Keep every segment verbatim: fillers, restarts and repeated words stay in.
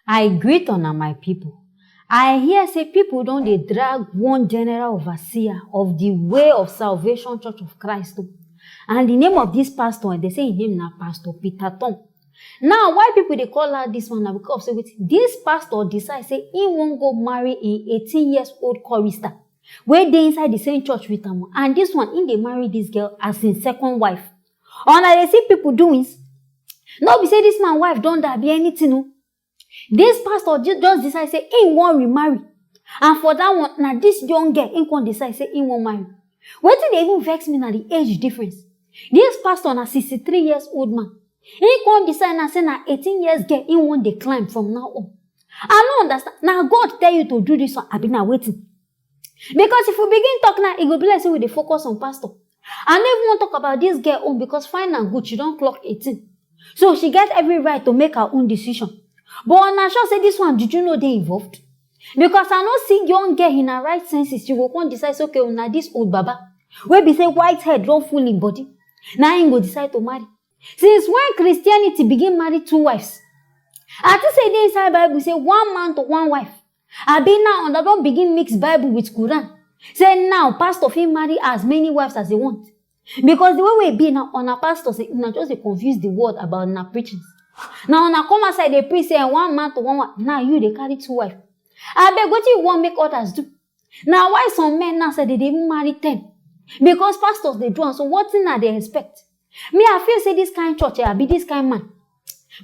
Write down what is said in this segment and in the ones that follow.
I greet una, my people. I hear say people don dey drag one general overseer of the Way of Salvation Church of Christ o. And the name of this pastor, they say his name na Pastor Peter Tom. Now, why people dey call out this one na because of say wetin? This pastor decide say he wan go marry a eighteen years old chorister wey dey inside the same church with am. And this one, he dey marry this girl as him second wife. Una dey see people doings. No be say this man wife don die be anything o. This pastor ju- just decide say he wan remarry. And for that one, na this young girl he come decide say he wan marry. Wetin dey even vex me na the age difference. This pastor na sixty-three years old man. He come decide now say na eighteen years girl he wan dey climb from now on. I no understand. Na God tell you to do this one, abi na wetin? Because if we begin talk now, e go be like say we dey focus on pastor. I no even wan talk about this girl own because fine and good, she don clock eighteen. So she get every right to make her own decision. But una sure say this one juju no dey involved? Because I no see young girl in her right senses, she go come decide say, okay, una this old baba, wey be say white head don full him body, na him go decide to marry. Since when Christianity begin marry two wives? I think say e dey inside Bible say one man to one wife. Abi now una don begin mix Bible with Quran. Say now pastor fit marry as many wives as he want. Because the way we be now, una pastor say una just dey confuse the world about una preachings. Now una come outside dey preach say one man to one wife. Now you dey carry two wife. Abeg, wetin you wan make others do? Na why some men now say they dey even marry ten? Because pastors dey do am, so wetin una dey expect? Me, I feel say this kind church, eh, abi this kind man,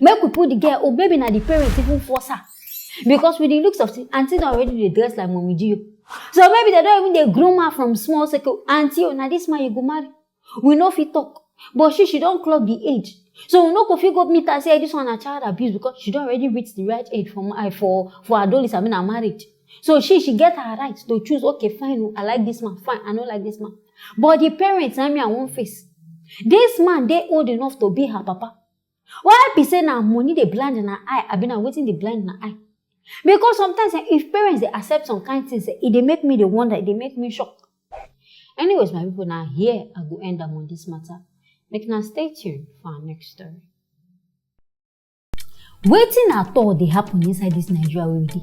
make we put the girl, or maybe na the parents even force her. Because with the looks of things, auntie don already dey dress like Mommy Gio. So maybe they don even dey groom her from small, say, "Okay, auntie, oh, na this man you go marry." We no fit talk. But she, she don clock the age. So we no go fit go meet her say this one na child abuse because she don already reach the right age for ma- for for adolescence, I mean, her marriage. So she, she get her right to choose, okay, fine, oh, I like this man, fine, I no like this man. But the parents, I mean, I wan face. This man dey old enough to be her papa. Why be say na money dey blind na eye, abi na wetin dey blind na eye? Because sometimes, eh, if parents dey accept some kind things, eh, e dey make me dey wonder, e dey make me shock. Anyways, my people, na here I go end am on this matter. Make una stay tuned for our next story. Wetin at all dey happen inside this Nigeria wey we dey?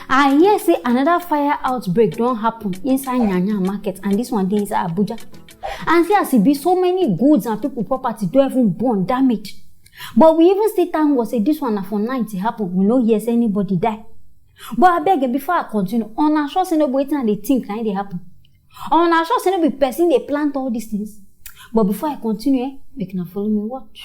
I hear say another fire outbreak don happen inside Nyanya market, and this one dey inside Abuja. And see as e be, so many goods and people property don even burn, damage. But we even still thank God say this one na for night e happen. We no hear say anybody die. But abeg, eh, before I continue, una sure say no be wetin I dey think na im dey happen? Una sure say no be person dey plant all these things? But before I continue, eh, make una follow me watch.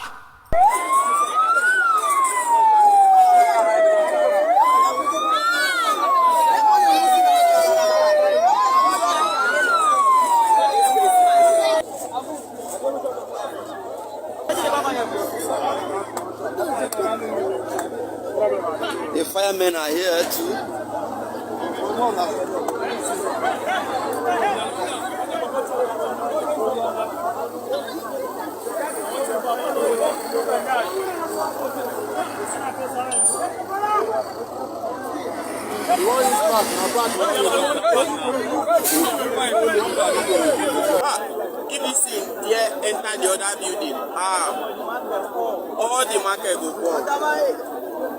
The firemen are here too. You wan use back, na back you dey use. Ah, if this thing there enter the other building, ah, all the market go burn.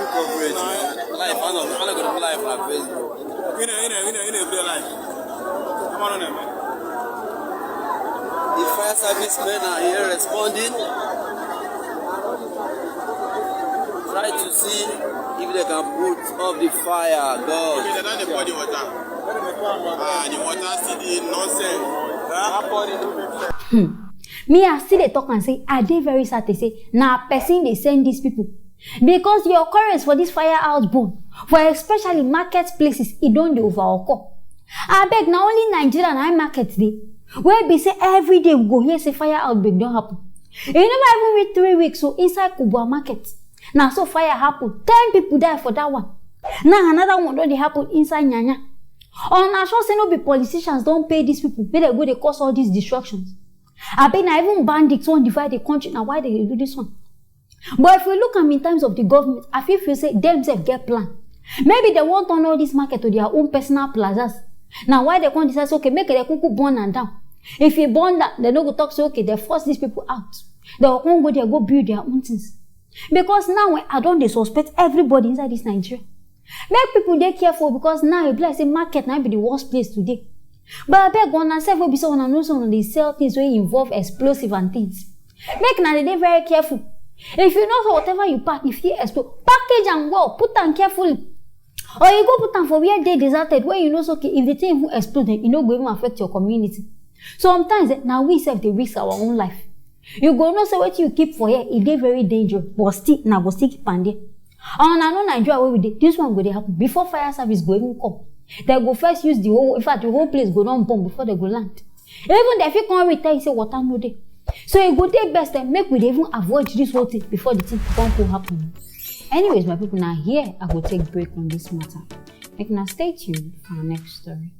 Life, I know, I know, life on Facebook. You know, you know, you know, you know, real life. Come on, man. The fire service men are here responding. Try to see if they can put off the fire, God. They don't dey pour the water. Ah, the water still dey nonsense. Huh? Me, I still dey talk and say, I dey very sad to say, na person dey send these people. Because the occurrence for this fire outburn, for especially market places, e don dey over occur. Abeg, na only Nigeria na im market dey? Wey be say every day we go hear say fire outbreak don happen. E never even reach three weeks, so inside Kubwa market, na so fire happen. Ten people die for that one. Now another one don dey happen inside Nyanya. Una sure say no be politicians don pay these people make dem go dey cause all these destructions? Abi na even bandits wan divide the country, na why dem dey do this one? But if we look am in terms of the government, I fit feel say dem sef get plan. Maybe dem wan turn all this market to their own personal plazas. Na why dem come decide say, okay, make dem kuku burn am down. If e burn down, dem no go talk say, okay, dem force these people out. Dem go come go there go build their own things. Because now, eh, I don dey suspect everybody inside this Nigeria. Make people dey careful, because now e be like say market na be the worst place today. But abeg, una sef wey be say una know say una dey sell things wey involve explosive and things, make una dey dey very careful. If you know say whatever you pack, if e explode, package am well, put am carefully. Or you go put am for where dey deserted, where you know say, okay, if the thing even explode, eh, e no go even affect your community. Sometimes, eh, na we sef dey risk our own life. You go know say wetin you keep for here, e dey very dangerous, but still, una go still keep am there. And una know Nigeria wey we dey, this one go dey happen. Before fire service go even come, dem go first use the whole, in fact, the whole place go don burn before dem go land. Even dem fit come reach tell you say water no dey. So e go dey best, eh, make we dey even avoid this whole thing before the thing come go happen. Anyways, my people, na here I go take break on this matter. Make una stay tuned for our next story.